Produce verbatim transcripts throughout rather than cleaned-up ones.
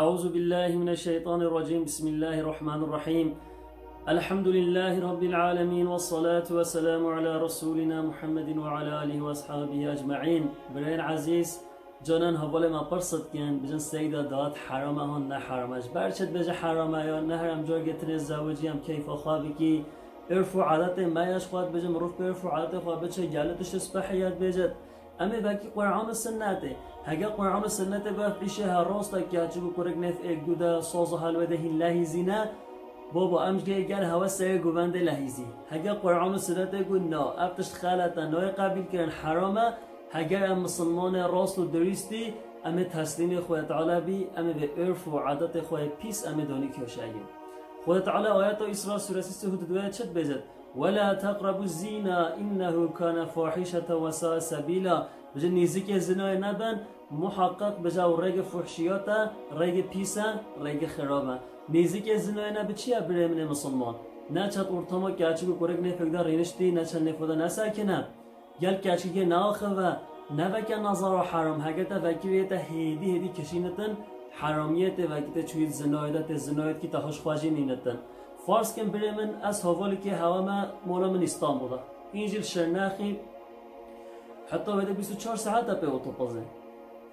أعوذ بالله من الشيطان الرجيم. بسم الله الرحمن الرحيم. الحمد لله رب العالمين، والصلاة والسلام على رسولنا محمد وعلى آله وأصحابه أجمعين. Birên ezîz, canan hevalê me pirsit kin, bijin seyda dat herame hon ne herame. Ji ber çi dibêje herame ya, ne herem car getinê zewicî em keyfa xwe bikî. Ûrf û adetê me ya ji xwe dibêje, mirov pê ûrf û adetê xwe biçe, gelê tiştê spehî ya dibêje. Em ê vekî Quran û Sinnetê. Hege Quran û Sinnetê bi ev îşê her rast e, keçik û kurik nêv êk du de, soz û helwê de hîn lehîzîne. Babo, em ji gel gel hewe seyê govendê lehîzî. Hege Quran û Sinnetê got na, ev tişt xelet e, nayê qebîl kirin, heram e. Heger em misilmanê rast û dirîstî, em ê teslîmê Xwedê Teala bî, em ê vê ûrf û adetê xwe yê pîs em ê donî kêşeyê. Xwedê Teala ayeta Îsra sûresî sî û du de çi dibêje? ولا تقربوا الزنا إنه كان فاحشة وساء سبيلا. Bije nêzîkê zinayê nebin, muheqeq bije ew rêgê fuhşiyat e, rêgê pîs e, rêgê xirab e. Nêzîkê zinayê nebi çi ye birê min ê misilman? Neçe di ortama keçik û kurik nêfek de rêniştî, neçe nêfo de nesekine. Gel keçikê neaxive, neveke nezara heram, heke te vekî wê te hêdî hêdî kişînitin, heramiyê tê vekî te çûyî zinayê de, tê zinayê dikî te hiş xwe jî nînitin. Farz kin birê min, ez hevalekê hewe me, mola min Îstanbul e. Hîn jî li Şirnexî, heta wê de bîst û çar saet e pê otobusê.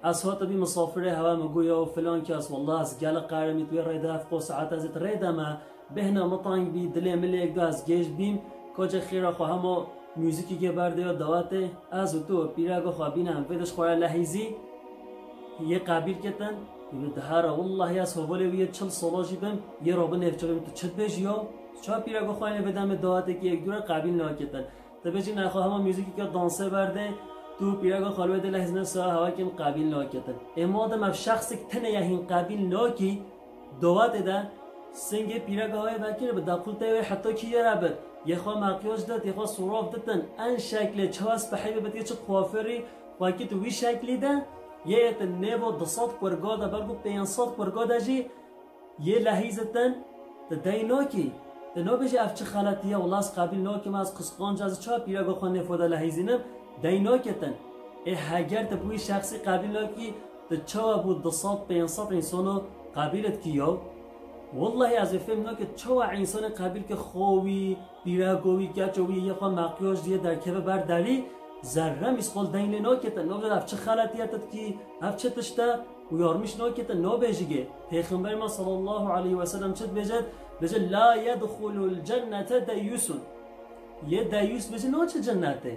Ez hate bî misafirê hewe, min got ya filan kes, wallah ez gelek qehremî tu wê rê de, ev qo saet ez ê tu rê de me, bêhna min teng bî, dilê min lê yek da ez gêj bîm, kocê xêra xwe hema muzîkî gê berdê ya dawetê, ez û tu pîrega xwe bîne em vê de ji xwe re lehîzî, yê qebîl ketin, yê dihera, wallahî ez hevalê wî yê çil sala jî bim, yê rabin nêvçe bim, tu çi dibêjî ya? Tu çawa pîrega xwe yê vê demê dawetekî yek dû re qebîl naketin? Te bêjî nexwe hema muzîkeke dansê berdê, tu pîrega xwe li wê de lehîzine sawa hewa kin qebîl naketin. Ê madem ev şexsek tenê ya hîn qebîl nakî, dawetê de singê pîrega wê vekir bi, deqûl tê wê heta kî yere bit, yê xwe meqyaj dit, yê xwe sûrav ditin, en şeklê çawa spehî bibit, yê çi kuafirî, xwekî tu wî şeklî de, yê êtin nêvo du sed kurga de, belkû pênc sed kurga de jî, yê lehîzitin, tu dey nakî. Tu nabêjî ev çi xeletî ye, wela ez qebîl nakim, ez qisqanc, ez çawa pîrega xwe nêfo de lehîzînim, dey naketin. Ê heger tu bi wî şexsî qebîl nakî, tu çawa bû du sed pênc sed însano qebîl dikî yaw? Wellahî ez ê fêm nakim çawa însanê qebîl ke xo wî, pîrego wî, keço wî yê xwe meqyaj diye derkeve ber derî, zerre mîsqol deyn lê naketin. Nabêjî ev çi xeletî ye tu dikî, ev çi tişt e? Uyarmış nakete, nabêjige. Pêxember me sallallahu aleyhi ve sellem çi dibêje? Dibêje, "La yedxulul cennete deyyusun." Yê deyyus bêje naçe cennetê.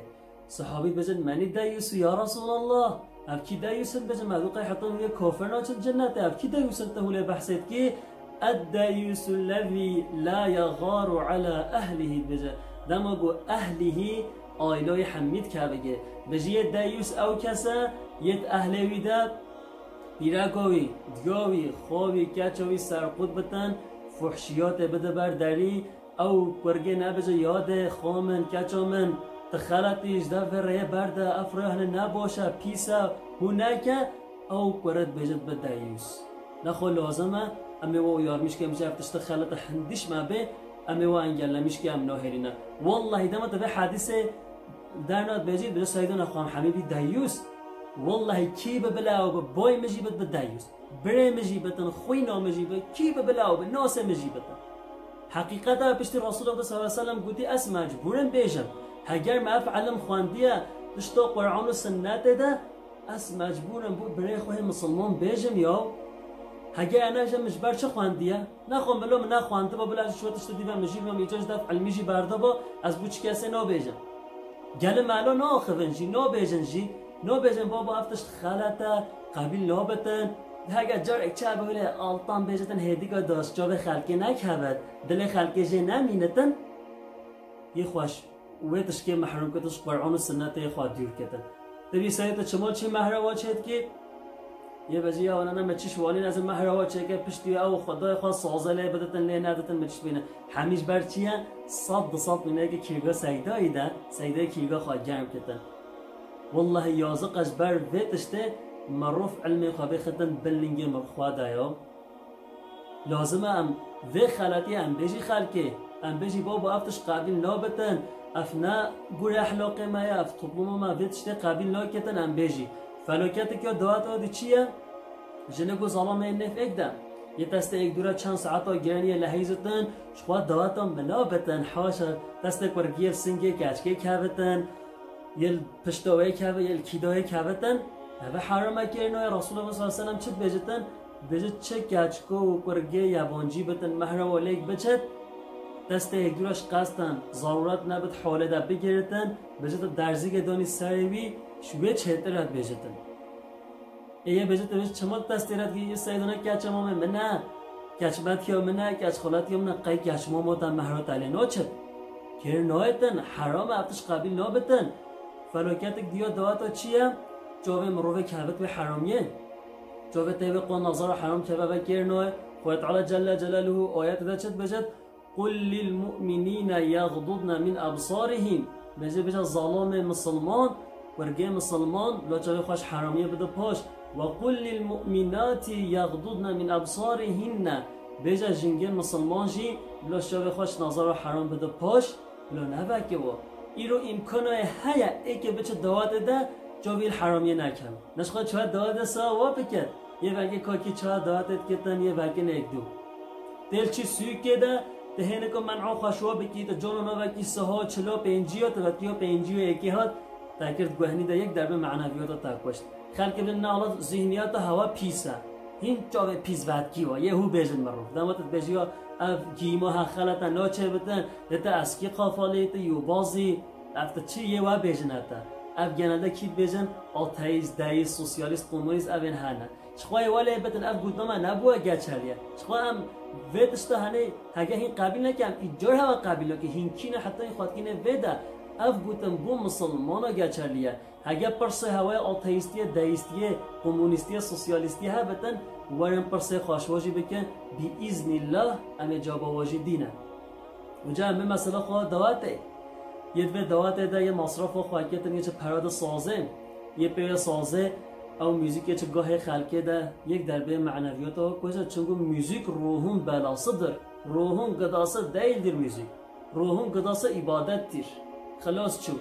Sahabî dibêje, "Menî deyyusu ya Resulallah? Ev kî deyyus in?" Dibêje, "Mevduqê hetan wê kafir naçin cennetê. Ev kî deyyus in te hûlê behsê dikî?" "Eddeyyusu lezî la yegâru ala ehlihî," dibêje. Dema ku ehlihî, aîlayê hemî dikevige. Dibêje, yê deyyus ew kes e, yê di ehlê wî de pîreka wî, diya wî, xo wî, keça wî serqût bitin, fuhşiyatê bide ber derî, ew kurgê nebêje, "Yadê xo min, keça min, tu xeletî, ji dev vê rêyê berde, ev rê hine ne baş e, pîs e, hûn neke," ew kure dibêje dibe deyyus. Nexwe lazim e, em ê we uyarmîş ke, em ji ev tiştê xelet e hindîş me bê, em ê we engellemîş ke, em nahêlîne. Wellahî dema te vê hedîsê derna dibêjî, dibêje Seydona xwe em hemî bî deyyus. Wellahî kî bi bila ew bi boy min jî bit bi deyyus. Birê min jî bitin, xwîna min jî bi, kî bi bila ew bi, nasê min jî bitin. Heqîqeta piştî Resulullah sallallahu aleyhi ve sellem gotî, ez mecbûr im bêjim. Heger me ev ilim xwendiye, tişta Quran û Sinnetê de, ez mecbûr im bo birê xwe yê misilman bêjim ya. Heger ene bêjim, min ji ber çi xwendiye? Nexwe milo min nexwendiba, bila ez ji şo tiştê dî ve min jî bibim, îca ji dev ilmî jî berdiba, ez bo çi kesê nabêjim. Gelê melo naaxivin jî, nabêjin jî, nabêjin baba ev tişt xelet e, qebîl nabitin. Hege carek çabe wile altan bêjitin hêdîka daş çavê xelkê nekevit, dilê xelkê jê nemînitin. Yê xweş. Wê tişkê mehrûm kitin, ji Quran û Sinnetê xwe dûr kitin. Te bî serê te çima çi mehra wa çêdikî? Yê vecî ya wana ne me çi şiwanîn, ez ê mehra wa çêke, piştî ew Xwedayê xwe saze lê biditin, lê neditin, me çi bîne. Hemî ji ber çi ye? Sed du sed mîneke kîrga Seydayî de, Seydayê kîrga xwe germ kitin. Wellahî yazîq e ji ber vê tiştê mirov ilmê xwe bêxitin bin lingê mirov xwe de ya. Lazim e em vê xeletiyê em bêjî xelkê, em bêjî babo ev tişt qebîl nabitin, ev ne gurê ehlaqê me ye, ev toplûma me vê tiştê qebîl naketin, em bêjî. Felaketek ya daweta dî çi ye? Jinik û zalamê nêv êk de. Yê destê êk dû re çend saeta giran yê lehîzitin, ji xwe daweta mila bitin, haşa destê kurgiyê singê keçkê kevitin, yê pişta wê keve, yê kîda wê kevitin. Eve herame kirinoye, Resulullah sallallahu aleyhi ve sellem çi dibêjitin? Dibêjit çi keçko û kurgê yabancî bitin, mehra welêk biçit, destê êk dû re ji qestan zaruret nebit holê de bigiritin, bêjit derzîgê donî serê wî, ji wê çêtir re dibêjitin. Ê yê bêjit, bêjit çima destê re digî, seydona keçe mamê min e, keçmetiya min e, keçxoletiya min e, qey keçmamo te mehra te lê naçit. Kêr nayêtin, heram e, ev tişt qebîl nabitin. Feloketik diya daweta çi ye? Çavê mirovê kevit wê heramiyê. Çavê tê wê qo nazara heram keve ve kêr nayê. Xwedê Teala Celle Celaluhu ayetê de çi dibêjit? قل للمؤمنين يغضضن من أبصارهم. Bêje, bêje zalamê misilman, kurgê misilman, bila çavê xwe ji heramiyê bide paş. وقل للمؤمنات يغضضن من أبصارهن. Bêje jingê misilman jî, bila çavê xwe ji nazara heram bide paş, bila neveke wa. Îro îmkana heye, êkê biçe dawetê de, çavê li heramiyê nekeve. Neşxa çawa dawetê sawa biket. Yê vekê kakî çawa dawetê diketin, yê vekê nêk dû. Têl çi sûkê de, tu hêniko men'a xwe şo bikî, tu cona navekî seha çilo pênciyo, tu vetiyo pênciyo yekê hat, te kir guehnî de yek derbê meneviyata te kuşt. Xelkê bin ne ala zihniyata hewa pîs e. Hîn çavê pîs vetkî wa, yê hû bêjin mirov. Dema tu dibêjî ya ev gîma he xelete naçê bitin, yê te eskî qafalî, tu yûbazî, ev tu çi yê we bêjin heta. Ev genelde kî dibêjin, ateîst, deîst, sosyalîst, komunîst, ev ên hene. Ji xwe yê welê bitin, ev gotna me nebûye geçerliye. Ji xwe em vê tişta henê hege hîn qebîl neke, em îcar hewa qebîl neke, hîn kî ne heta hîn xwedkî ne vê de ev gotin bo misilmana geçerliye. Hege pirsê hewayê ateîstiyê, deîstiyê, komunîstiyê, sosyalîstiyê hebitin, werin pirsê xwe ji we jî bikin, bi îznîllah em ê caba we jî dîne. Uca em bi mesela xwe dawetê. Yê divê dawetê de yê masrafa xwe ketin yê çi pere de sazê. Yê pê wê sazê ew muzîkê çi gahê xelkê de yek derbê meneviyata xwe kuje. Çunku muzîk ruhun belasıdır. Ruhun gıdası değildir müzik. Ruhun gıdası ibadettir. Xilas çû.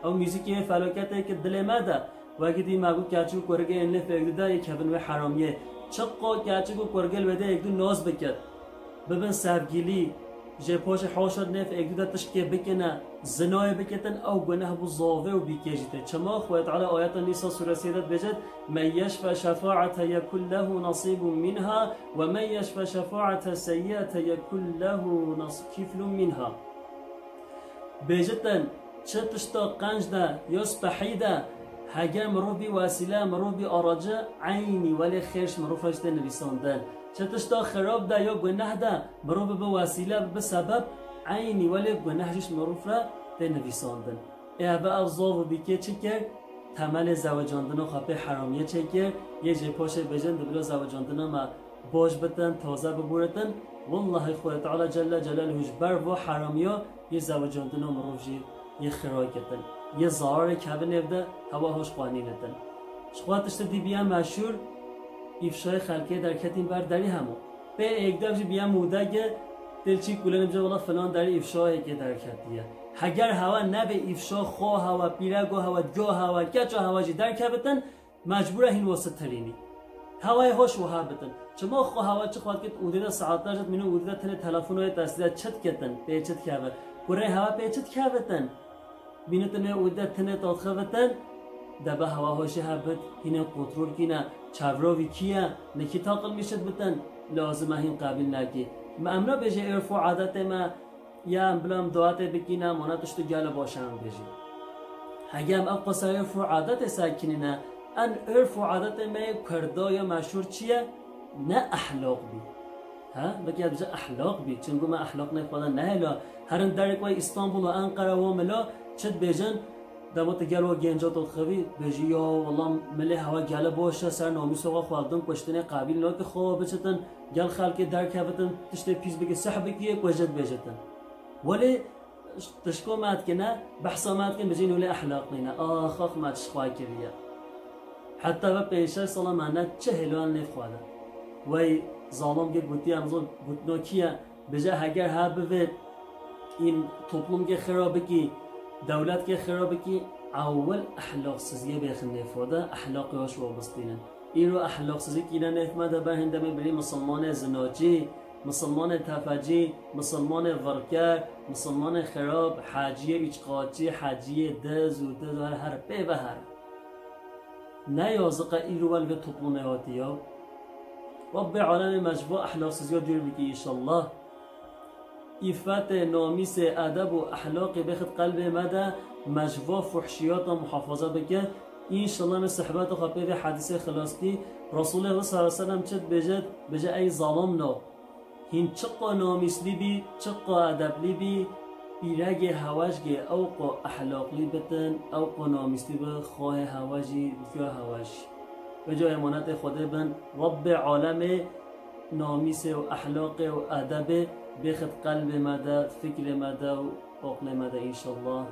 Ew muzîkê felaketê ki dilê me de. Wekî dî me got keçik û kurikê ên lê fêk dide yê kevin wê heramiyê. Çiqo keçik û kurikê li wê de yek du noz biket. Bibin sevgilî, jê poşê hoşa nêv êk du de tiştkê bikine, zinayê biketin, ew guneh bû zavê û bîkê jî tê. Çima Xwedê Teala ayeta Nîsa suresê de dibêjit, "Men yeşfe şefaete yekun lehu nasîbun minha ve men yeşfe şefaete seyyiete yekun lehu nas-, kiflun minha." Bêjitin, çi tişta qenc de, ya spehî de, heger mirov bî wesîle, mirov bî aracı, eynî welê xêr ji mirov re jî tê nivîsandin. Çi tişta xirab de ya guneh de mirov bibe wesîle, bibe sebeb, eynî welê guneh jî ji mirov re tê nivîsandin. Ê eve ev zav û bîkê çi kir? Temelê zewicandina xwe pê heramiyê çêkir, yê jê paşê bêjin, dibira zewicandina me baş bitin, taze bibûritin. Wellahî Xwedê Teala Celle Celaluhu ji ber va heramiya yê zewicandina mirov jî yê xira ketin. Yê zararê kevin êv de hewa hoş xwe nînitin. Ji xwe tiştê dî biya meşhûr, îfşayê xelkê derketîn ber derî hemû. Pê êk dev jî biya mûdege, têl çî kulên bije wela filan derî îfşayekê derketiye. Heger hewa nebe îfşa xo hewa, pîrego hewa, digo hewa, keça hewa jî derkevitin, mecbûr e hîn wesî tirînî. Hewayê hoş wiha bitin. Çima xwe hewa çi xwe dikit ûdê de saetler jit mînin ûdê de tenê telefonoyê destî de çi diketin, pê çi dikeve? Kurê hewa pê çi dikevitin? Bînitin ê ûdê de tenê tatxevitin, debe hewa hoşê hebit, hînê kontrol kîne, çevrovî kî ye, ne kî taqilmî şit bitin, lazim e hîn qebîl nekî. Me em nabêjê êrf û adetê me, ya em bila em dawetê bikîne, mane tiştê gelo baş e em bêjî. Hege em ev qisayê urf û adetê sekînîne, en urf û adetê me yê Kurda ya meşhûr çi ye? Ne ehlaq bî. Ha? Belkî ez bije ehlaq bî. Çunku me ehlaq nê xwe de nehêla. Herin derek wê Îstanbul û Enqere û mila çi dibêjin? Dema tu gel we genca tu dixivî, bêjî, ya wela milê hewa gele baş e, ser namûsa xwe xwedin, kuştinê qebîl nake, xwe biçitin, gel xelkê derkevitin, tiştê pîs bike, seh bike, yê ku jê dibêjitin. Welê tişko me dikine, behsa me dikin, bijîn wê lê ehlaq nîne. Ax, ax, me çi xwe kiriye. Heta ve pênc şeş sala me ne çi hêlan nêv xwe de. Wey zalim ge gotiye, em zor gotino kî ye, bije heger ha bivê, în toplum ge xira bikî, dewlet ge xira bikî, ewil ehlaqsiziyê bêxin nêv xwe de, ehlaqê hoş we bistînin. Îro ehlaqsizî kîne nêv me de, ber hindemê birî misilmanê zinacî, misilmanê tefecî, misilmanê virker, misilmanê xirab, heciyê üçqatçî, heciyê diz û diz her, her pê ve her. Ne yazık e îro wel vê toplumê hatiye. Rabbê alemê me ji bo ehlaqsiziya dûr bikî înşallah. Îfetê, namîsê, edeb û ehlaqê bêxit qelbê me de, me ji va fuhşiyata muhafaza bike. Înşallah me sehbeta xwe pê vê hedîsê xilas kî. Resulê Xwe sallallahu aleyhi ve sellem çi dibêje? Dibêje, ey zalimno, hîn çiqa namîslî bî, çiqa edeblî bî, pîregê hewaş gê ew qo ehlaqlî bitin, ew qo namîslî bi, xwahê hewaş jî, duya hewaş jî. Vêca emanetê Xwedê bin, Rabbê alemê namîsê û ehlaqê û edebê bêxit qelbê me de, fikrê me de û aqlê me de înşallah.